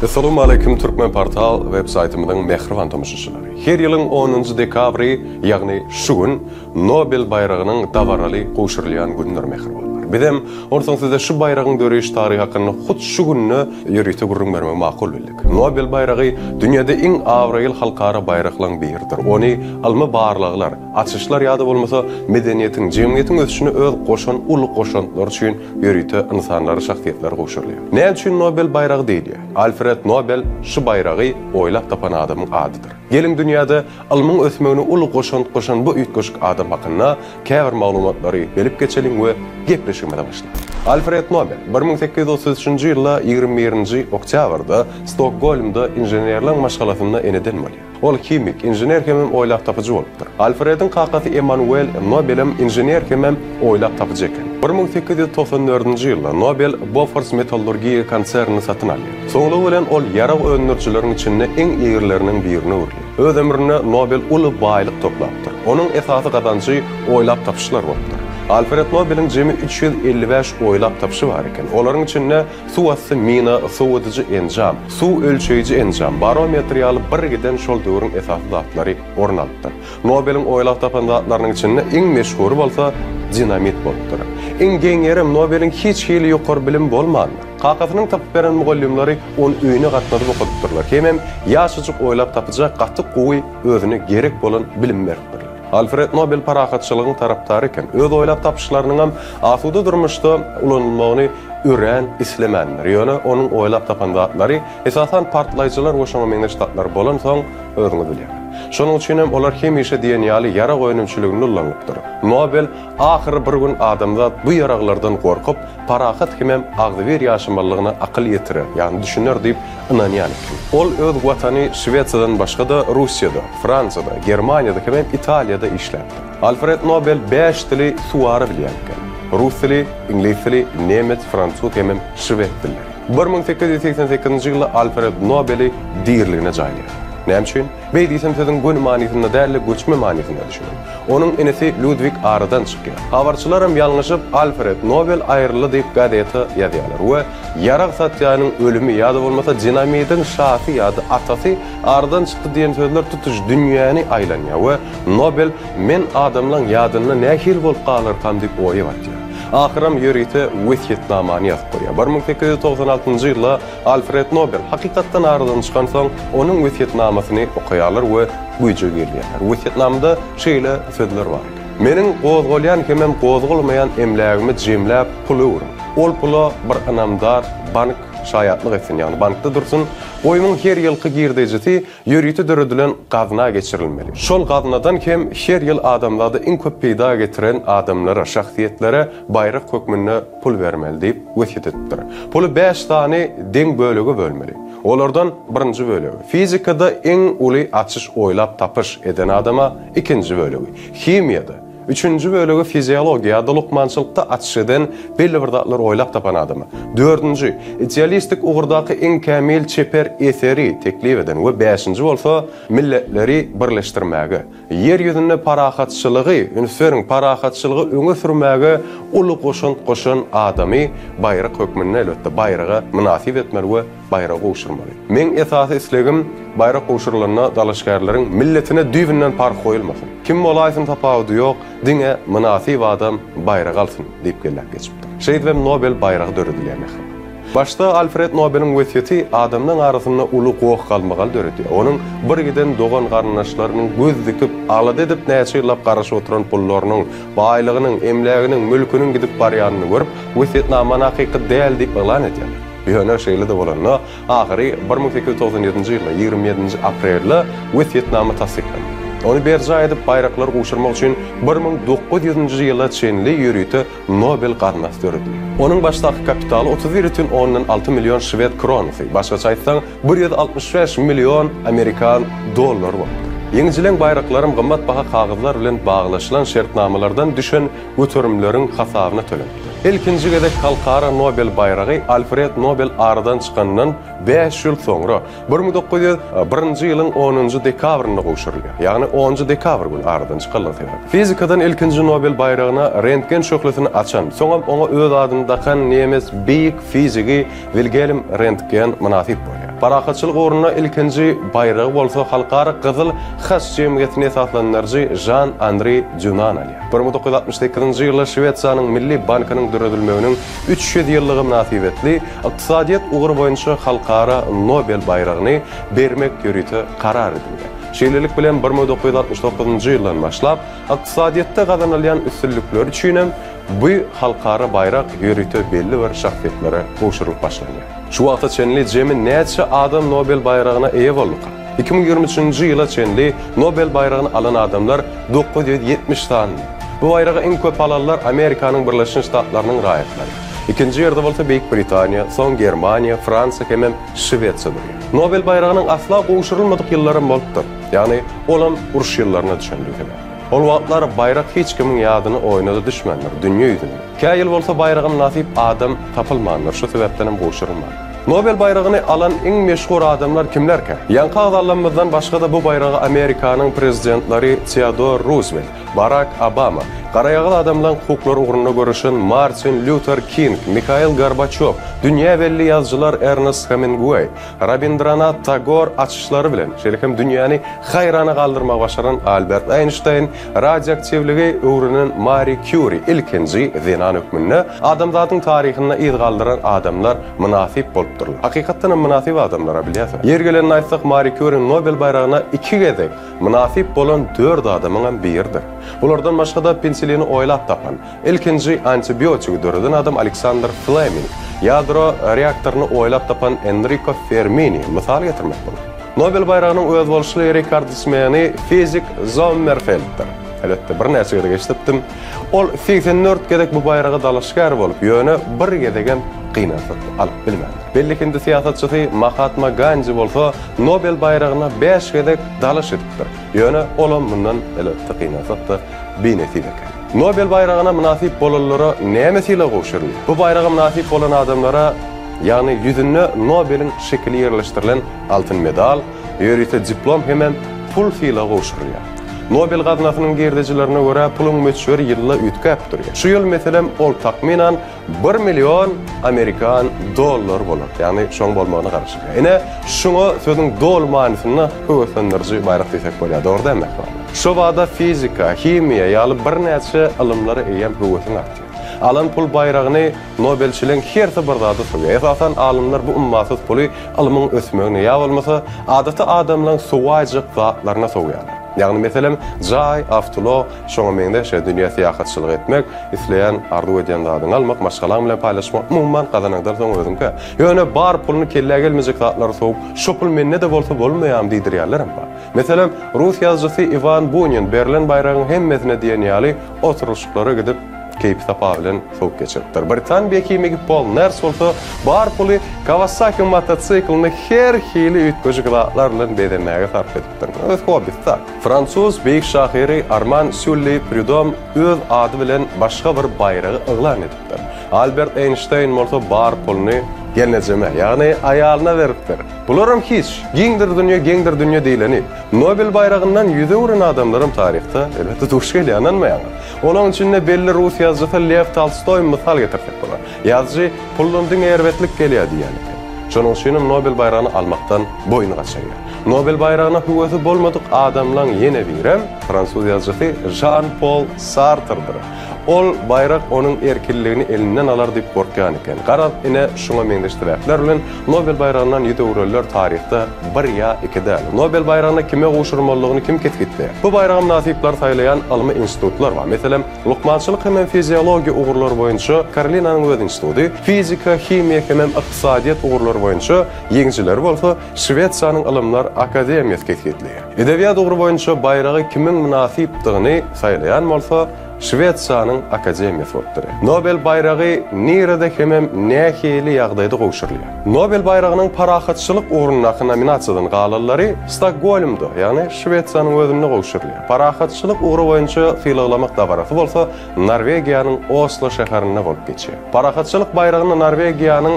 Essalawmaleýkim Türkmenportal web saýtymyzyň mähriban tomaşaçylary! Her ýylyň onunjy dekabry, ýagny şu gün Nobel baýragynyň dabaraly gowşurylýan günüdir mähribanlar. Bizem onsoň size şu baýragyň döreýiş taryhy hakynda hut şu günde ýörite gürrüň bermegi makul bildik. Nobel baýragy dünýäde iň abraýly halkara baýraklaryň biridir. Ony ylmy barlaglar, açyşlar ýa-da bolmasa medeniýetiň, jemgyýetiň ösüşine öz goşan uly goşantlary üçin ýörite ynsanlara, şahsyýetlere gowşurylýar. Näme üçin Nobel baýragy diýilýär? Alfred Nobel şu baýragy oýlap tapan adamyň adydyr. Geliň dünýäde ylmyň ösmegine uly goşant goşan bu üýtgeşik adam hakynda käbir maglumatlary bilip geçeliň we gepleşigimize başlalyň. Alfred Nobel 1833-nji ýylda 21-nji oktýabrda Stokgolmda inženerleň maşgalasynda eneden bolýar. Ol himik, inžener hemem oýlap tapyjy bolupdyr. Alfrediň kakasy Emmanuel Nobelem inžener hemem oýlap tapyjy eken. 1894-nji ýylda Nobel Bofors metallurgiýa konsernini satyn alýar. Soňlugy bilen ol ýarag öndürijileriň içinde iň irileriniň birine öwrülýär. Öz ömründe Nobel uly baýlyk toplapdyr. Onuň esasy gazanjy oýlap tapyşlar bolupdyr. Alfred Nobeliň jemi 355 oýlap tapyşy bar eken. Olaryň içinde Suwasty mina sowadyjy enjam, suw ölçeýji enjam, barometr ýaly bir giden şol döwrüň esasy zatlary orun alypdyr. Nobeliň oýlap tapan zatlarynyň içinde iň meşhury bolsa dinamit bolupdyr. Iň geň ýerem Nobeliň hiç hili ýokary bilimi bolmandyr. Kakasynyň tapyp beren mugallymlary ony öýüne gatnadyp okadypdyrlar hemem ýaşajyk oýlap tapyja gaty gowy özüne gerek bolan bilim beripdirler. Alfred Nobel parahatçylygyň tarapdary eken. Öz oýlap tapyşlarynyňam asuda durmuşda ulanylmagyny örän islemändir. Ýöne onuň oýlap tapan zatlary, esasan partlaýjylar we şoňa meňzeş zatlar bolansoň, özüňiz bilýäňiz. Şonuň üçinem olar hemişe diýen ýaly ýarag önümçiliginde ulanylypdyr. Nobel ahyry bir gün adamzat bu ýaraglardan gorkup, parahat hemem agzybir ýaşamalydygyna akyl ýetirer, ýagny düşüner diýip ynanýan eken. Ol öz watany Şwesiýadan başga-da Russiýada, Fransiýada, Germaniýada hemem Italiýada işläpdir. Alfred Nobel bäş dili suwara bilýän eken. Rus dili, iňlis dili, nemes, fransuz hemem şwed dilleri. 1888-nji ýylda Alfred Nobeli diriligine jaýlaýarlar. Näme üçin? Beý diýsem sözüň göni manysynda däl-de göçme manysynda düşüniň. Onuň inisi Ludwig aradan çykýar. Habarçylaram ýalňyşyp Alfred Nobel aýryldy diýip gazete ýazýarlar we ýarag satýanyň ölümi ýa-da bolmasa dinamidiň şasy ýa-da atasy aradan çykdy diýen sözler tutuş dünýäni aýlanýar we Nobel men adamlaň ýadynda nähili bolup galarkam diýip oýa batýar. Ahyram ýörite wesýetnamany ýazyp goýýar. 1896-njy ýylda Alfred Nobel hakykatdan aradan çykansoň, onuň wesýetnamasyny okaýarlar we güýje girýärler. Wesýetnamada şeýle sözler bar eken. Meniň gozgalýan hemem gozgalmaýan emlägimi jemläp pul öwrüň. Ol pula bir ynamdar bank şaýatlyk etsin, ýagny bankda dursun. Goýumyň her ýylky girdejisi ýörite döredilen gazna geçirilmeli. Şol gaznadan hem her ýyl adamzada iň köp peýda getiren adamlara, şahsyýetlere baýrak hökmünde pul bermeli diýip wesýet edipdir. Puly bäş sany deň bölege bölmeli. Olardan birinji bölegi, fizikada iň uly açyş oýlap tapyş eden adama, ikinji bölegi, himiýada, üçünji bölegi fiziologiýa ýa-da lukmançylykda açyş eden belli bir zatlary oýlap tapan adama, dördünji, idealistik ugurdaky iň kämil çeper eseri teklip eden we bäşinji bolsa milletleri birleşdirmäge, Ýer ýüzünde parahatçylygy, üns beriň, parahatçylygy öňe sürmäge uly goşant goşan adamy baýrak hökmünde, elbetde, baýraga mynasyp etmeli we baýragy gowşurmaly. Meň esasy islegim, baýrak gowşurylanda dalaşgärleriň milletine düýbünden parh goýulmasyn. Kim bolaýsyn tapawudy ýok, diňe mynasyp adam baýragy alsyn diýip belläp geçipdir. Şeýdibem Nobel baýragy döredilýär mähribanlar. Başda Alfred Nobeliň wesýeti adamlaň arasynda uly goh-galmagal döredýär. Onuň bir giden dogan-garyndaşlarynyň göz dikip, alada edip näçe ýyllap garaşyp oturan pullarynyň, baýlygynyň, emläginiň, mülküniň gidip barýanyny görüp, wesýetnamany hakyky däl diýip yglan edýärler. Ýöne şeýle-de bolanda, ahyry 1897-nji ýylda 27-nji aprelde wesýetnama tassyklanýar. Ony berjaý edip, baýraklary gowşurmak üçin 1900-nji ýyla çenli ýörite Nobel gaznasy döredildi. Onuň başdaky kapitaly 31 bütin ondan alty million şwed kronasy, başgaça aýtsaň, 165 million amerikan dollary bolupdyr. Ýeňijileň baýraklaram gymmatbaha kagyzlar bilen baglaşylan şertnamalardan düşen göterimleriň hasabyna tölenipdir. Ilkinji gezek Halkara Nobel baýragy Alfred Nobel aradan çykanyndan. bäş ýyl soňra, 1901-nji ýylyň onunjy dekabrynda gowşurylýar. Ýagny onunjy dekabr güni aradan çykanlygy sebäpli. Fizikadan ilkinji Nobel baýragyna rentgen şöhlesini açan, soňam oňa öz adyny dakan nemes beýik fizigi Wilgelm Rentgen mynasyp bolýar. Parahatçylyk ugrunda ilkinji baýragy bolsa Halkara Gyzyl Haç jemgyýetini esaslandyryjy Žan Anri Dýunan alýar. 1968-nji ýylda Şwesiýanyň Milli bankynyň döredilmeginiň 300 ýyllygy mynasybetli ykdysadyýet ugry boýunça Halkara Nobel baýragyny bermek ýörite karar edilýär. Şeýlelik bilen, 1969-njy ýyldan başlap, ykdysadyýetde gazanylýan üstünlikler üçinem Bu halkara baýrak ýörite belli bir şahsyýetlere gowşurylyp başlanýar. Şu wagta çenli jemi näçe adam Nobel baýragyna eýe bolduka? 2023-nji ýyla çenli Nobel baýragyny alan adamlar 970 sanydy. Bu baýragy iň köp alanlar Amerikanyň Birleşen Ştatlarynyň raýatlary. Ikinji ýerde bolsa Beýik Britaniýa, soň Germaniýa, Fransiýa hemem Şwesiýa durýar. Nobel baýragynyň asla gowşurylmadyk ýyllaram bolupdyr. Ýagny olam uruş ýyllaryna düşenligi sebäpli. Ol wagtlar baýrak hiç kimiň ýadyna oýuna-da düşmändir, dünýe ýüzünde. Kä ýyl bolsa baýraga mynasyp adam tapylmandyr, şu sebäpdenem gowşurylmandyr. Nobel baýragyny alan iň meşhur adamlar kimlerkä? Ýaňky agzalanymyzdan başga-da bu baýragy Amerikanyň prezidentleri Teodor Ruzwelt, Barak Obama, garaýagyz adamlaň hukuklary ugrunda göreşen Martin Lýuter King, Mihail Gorbaçýow, dünýä belli ýazyjylar Ernest Hemingueý, Rabindranat Tagor açyşlary bilen, şeýle hem dünýäni haýrana galdyrmagy başaran Albert Eýnşteýn, radioaktiwligi öwrenen Mari Kýuri ilkinji zenan hökmünde adamzadyň taryhynda yz galdyran adamlar mynasyp bolupdyrlar. Hakykatdan hem mynasyp adamlar-a bilýärsiňiz. Ýeri gelende aýtsak, Mari Kýuri Nobel baýragyna iki gezek mynasyp bolan dört adamyň hem biridir. Bulardan başga-da pensilini oýlap tapan, Ilkinji antibiotigi döreden adam Aleksandr Fleming, ýadro reaktoryny oýlap tapan Enriko Fermini mysal getirmek bolar. Nobel baýragynyň özboluşly rekordsmeni fizik Zommerfelddir. Elbetde, birnäçe gezek eşidipdim. Ol 84 gezek bu baýraga dalaşgär bolup, ýöne bir gezegem gynansak alyp bilmändir. Belli hindi syýasatçysy Mahatma Gandi bolsa Nobel baýragyna bäş gezek dalaş edipdir. Ýöne olam mundan, elbetde, gynansak-da, binesip eken. Nobel baýragyna mynasyp bolanlara näme sylag gowşurylýar? Bu baýraga mynasyp bolan adamlara, ýagny ýüzünde Nobeliň şekili ýerleşdirilen altyn medal, ýörite diplom hemem pul sylagy gowşurylýar. Nobel gaznasynyň girdejilerine görä puluň möçberi ýylda üýtgäp durýar. Şu ýyl, meselem, ol takmynan Bir million amerikan dollary bolar. Ýagny şoň bolmagyna garaşylýar. Ine, şuňa sözüň doly manysynda höweslendiriji baýrak diýsek bolýar. Dogry dälmi, mähribanlar? Şo bada fizika, himiýa ýaly birnäçe ylymlara eýýäm höwesiň artýar. Alan pul baýragyny nobelçileň hersi bir zada sowýar. Esasan alymlar bu ummasyz puly ylmyň ösmegine ýa bolmasa adaty adamlaň sowaýjak zatlaryna sowýarlar. Ýagny meselem, jaý, awtoulag, şoňa meňzeş dünýä syýahatçylyk etmek, Isleýän, arzuw edýän zadyňy almak, maşgalaň bilen paýlaşmak, umuman, gazanaňdan soň özüňkä. Ýöne bar puluny kellä gelmejek zatlara sowup, şo pul mende-de bolsa bolmaýamy diýdirýänlerem bar. Meselem, rus ýazyjysy Iwan Bunin berlen baýragyň hemmesine diýen ýaly oturylyşyklara gidip, keýpi-sapa bilen sowup geçiripdir. Britan biohimigi Pol Ners bolsa bar puly Kawasaki motosiklini her hili üýtgeşik zatlar bilen bezemäge sarp edipdir. Öz hobbisi-da. Fransuz beýik şahyry Arman Sýulli Prýudom öz ady bilen başga bir baýragy yglan edipdir. Albert Eýnşteýn bolsa bar puluny gelnejeme, ýagny aýalyna beripdir. Bularam hiç, giňdir dünýe, geňdir dünýe diýleni. Nobel baýragyndan ýüz öwren adamlaram taryhda, elbetde, duş gelýär, ynanmaýaňyz. Olaň içinde belli rus ýazyjysy Lew Tolstoý mysal getirsek bolar. Ýazyjy, Puldan diňe erbetlik gelýär diýýän eken. Şonuň üçinem Nobel baýragyny almakdan boýun gaçyrýar. Nobel baýragyna höwesi bolmadyk adamlaň ýene birem fransuz ýazyjysy Žan Pol Sartrdyr. Ol baýrak onuň erkinligini elinden alar diýip gorkýan eken. Garaz, ine, şuňa meňzeş sebäpler bilen Nobel baýragyndan ýüz öwrenler taryhda bir ýa iki däl. Nobel baýragyny kime gowşurmalydygyny kim kesgitleýär? Bu baýraga mynasyplary saýlaýan ylmy institutlar bar. Meselem, lukmançylyk hemem fiziologiýa ugurlary boýunça Karolinanyň öz instituty, fizika, himiýa hemem ykdysadyýet ugurlary boýunça ýeňijileri bolsa Şwesiýanyň Ylymlar akademiýasy kesgitleýär. Edebiýat ugry boýunça baýragy kimiň mynasypdygyny saýlaýan bolsa, Şwesiýanyň akademiýasy bolup durýar. Nobel baýragy nirede hemem nähili ýagdaýda gowşurylýar? Nobel baýragynyň parahatçylyk ugrundaky nominasiýadan galanlary Stokgolmda, ýagny Şwesiýanyň özünde gowşurylýar. Parahatçylyk ugry boýunça sylaglamak dabarasy bolsa Norwegiýanyň Oslo şäherinde bolup geçýär. Parahatçylyk baýragyny Norwegiýanyň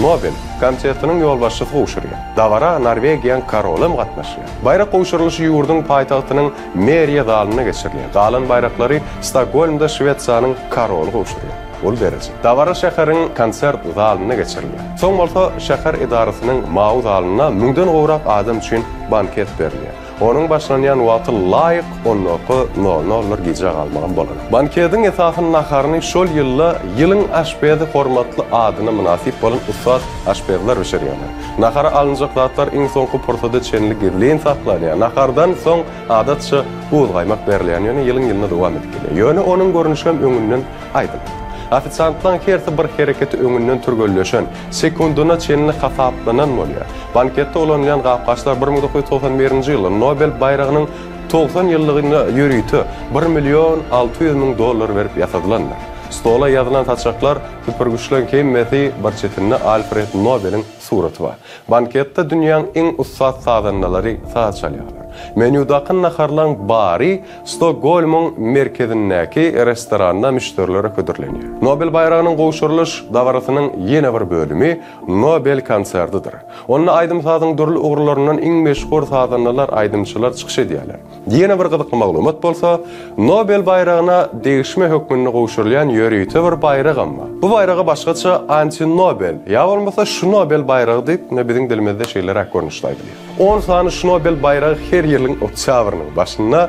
Nobel. Komitetiniň ýolbaşçysy gowşurýar. Dabara Norwegiýaň koroly hem gatnaşýar. Baýrak gowşurylyşy ýurduň paýtagtynyň Meriýa zalynda geçirilýär. Galan baýraklary Stokgolmda Şwesiýanyň koroly gowşurýar. Ol dereje. Dabara şäheriň konsert zalynda geçirilýär. Soň bolsa şäher edarasynyň mawy zalynda müňden gowrak adam üçin banket berilýär. Onuň başlanýan wagty laýyk ondoky nol nollar gijä galmagam bolanok. Bankediň esasy naharyny şol ýylda ýylyň aşpezi hormatly adyna mynasyp bolan ussat aşpezler bişirýärler. Nahara alynjak zatlar iň soňky pursada çenli gizlin saklanýar. Nahardan soň adatça buzgaýmak berilýän ýöne ýylyň ýylyna dowam edip gelýär. Ýöne onuň görnüşem öňünden aýdyň. Ofisiantlaryň hersi bir hereketi öňünden türgenleşen, sekundyna çenli hasaplanan bolýar. Banketde ulanylýan gap-gaçlar 1991-nji ýylda Nobel baýragynyň 90 ýyllygyna ýörite bir million 600 müň dollar berip ýasadylandyr. Stola ýazylan saçaklar, süpürgiçleň hemmesi bir çetinde Alfred Nobeliň suraty bar. Banketde dünýäň iň ussat sazandalary saz çalýarlar. Menýudaky naharlaň bary Stokgolmyň merkezindäki restoranda müşderilere hödürlenýär. Nobel baýragynyň gowşurylyş dabarasynyň ýene bir bölümi Nobel konsertidir. Onda aýdym-sazyň dürli ugurlaryndan iň meşhur sazandalar, aýdymçylar çykyş edýärler. Ýene bir gyzykly maglumat bolsa, Nobel baýragyna degişme hökmünde gowşurylýan ýörite bir baýragam bar. Bu baýraga başgaça Antinobel ýa bolmasa Şnobel baýragy diýip, ine biziň dilimizde şeýleräk görnüşde aýdylýar. On sany Şnobel baýragy her ýylyň oktýabrynyň başynda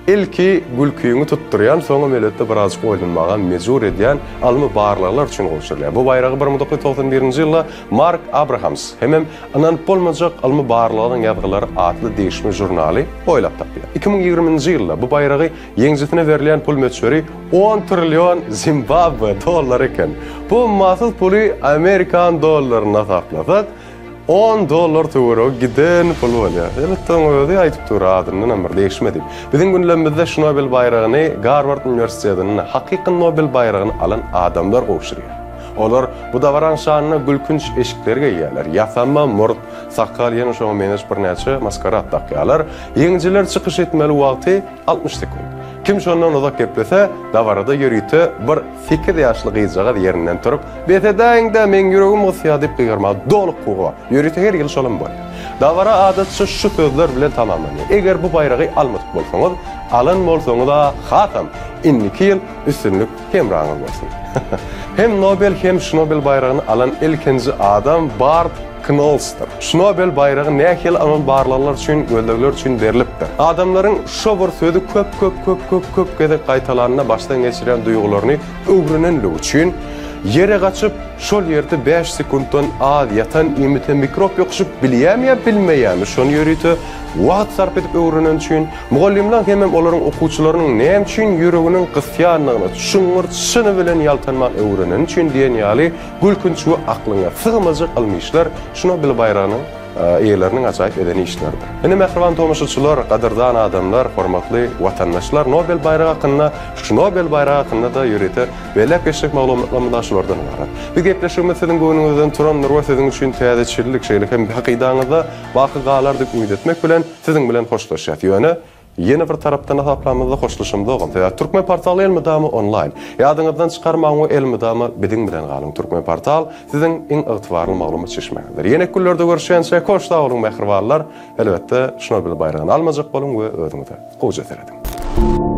ilki gülküňi tutdurýan, soňam elbetde birazjyk oýlanmaga mejbur edýän ylmy barlaglar üçin gowşurylýar. Bu baýragy 1991-nji ýylda Mark Abrahams hemem Ynanyp bolmajak ylmy barlaglaryň ýazgylary atly degişme žurnaly oýlap tapýar. 2020-nji ýylda bu baýragy ýeňijisine berilýän pul möçberi on trillion Zimbabwe dollary eken. Bu ummasyz puly amerikan dollarynda hasaplasak, On dollar töweregi giden pul bolýar. Elbetde oň özi aýdyp dur adyndanam bir degişme diýip. Biziň günlerimizde Şnobel baýragyny Garward uniwersitetinde hakyky Nobel baýragyny alan adamlar gowşurýar. Olar bu dabaraň şanyna gülkünç eşikleri geýýärler. Ýasama murt, sakgal ýene şoňa meňzeş birnäçe maskarad dakýarlar. Ýeňijiler çykyş etmeli wagty 60 sekunt. Kim şondan uzak geplese, dabarada ýörite bir Sekiz ýaşly gyzjagaz ýerinden turup, Bes edäýiň-dä, meň ýüregim gysýar diýip gygyrmaga doly hukugy bar. Ýörite her ýyl şolam bolýar. Dabara adatça şu sözler bilen tamamlanýar, Eger bu baýragy almadyk bolsaňyz, alan bolsaňyz-a hasam, indiki ýyl üstünlik hemraňyz bolsun. Hem Nobel, hem Şnobel baýragyny alan ilkinji adam Bart Knolsdyr. Şnobel baýragy nähili ylmy barlaglar üçin, gözlegler üçin berlipdir? Adamlaryň şo bir sözi köp-köp-köp-köp-köp gezek gaýtalanda başdan geçirýän duýgularyny öwrenenligi üçin, ýere gaçyp, şol ýerde bäş sekuntdan az ýatan iýmite mikrop ýokuşyp bilýärmi ýa bilmeýärmi, şony ýörite wagt sarp edip öwreneni üçin, mugallymlaň hemem olaryň okuwçylarynyň näme üçin ýüreginiň gysýandygyny çuňňur çyny bilen ýaltanman öwreneni üçin diýen ýaly Gülkünç we aklyňa sygmajak ylmy işler Şnobel baýragynyň eýeleriniň ajaýyp eden işleridir. Ine, mähriban tomaşaçylar, gadyrdan adamlar, hormatly watandaşlar, Nobel baýragy hakynda, Şnobel baýragy hakynda-da ýörite belläp geçjek maglumatlarymyz da şulardan ybarat. Bu gepleşigimiz siziň göwnüňizden turandyr we siziň üçin täzeçillik, şeýle hem hakydaňyzda baky galar diýip umyt etmek bilen, siziň bilen hoşlaşýas. Ýöne, Ýene bir tarapdan hasaplamyzda hoşlaşamzogam. Sebäbi Türkmenportal elmydama onlaýn. Ýadyňyzdan çykarmaň we elmydama biziň bilen galyň Türkmenportal siziň iň ygtybarly maglumat çeşmäňizdir. Ýeneki günlerde görüşýänçä hoş sag boluň mähribanlar. Elbetde Şnobel baýragyny almajak boluň we özüňize gowja serediň.